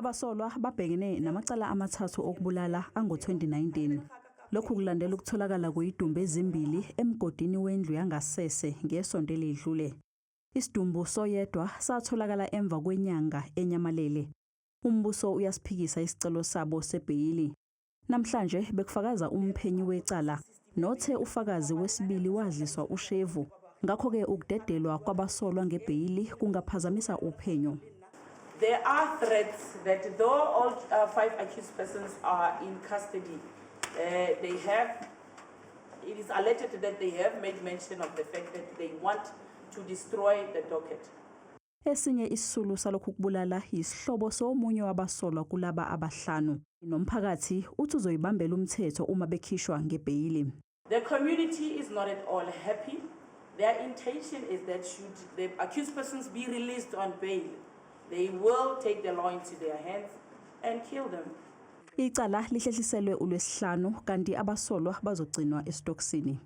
Abasolwa babhekene namacala amathathu okubulala ango-2019. Lokhu kulandela ukutholakala kwezidumbu ezimbili emgodini wendlu yangasese ngesonto eledlule. Isidumbu soyedwa satholakala emva kwenyanga enyamalele. Umbuso uyasiphikisa isicelo sabo sebheyili. Namhlanje bekufakaza umphenyi wecala nothe ufakazi wesibili wadliswa ushevu. Ngakho-ke ukudedelwa kwabasolwa ngebheyili kungaphazamisa uphenyo. There are threats that though all five accused persons are in custody, it is alleged that they have made mention of the fact that they want to destroy the docket. Esinye isisulu salokhu kubulala yisihlobo somunye wabasolwa kulaba abahlanu. Nomphakathi uthi uzoyibambela umthetho uma bekhishwa ngebheyili. The community is not at all happy. Their intention is that should the accused persons be released on bail, they will take the law into their hands and kill them. Icala lihlehliselwe uLwesihlanu kanti abasolwa bazogcinwa esitokisini.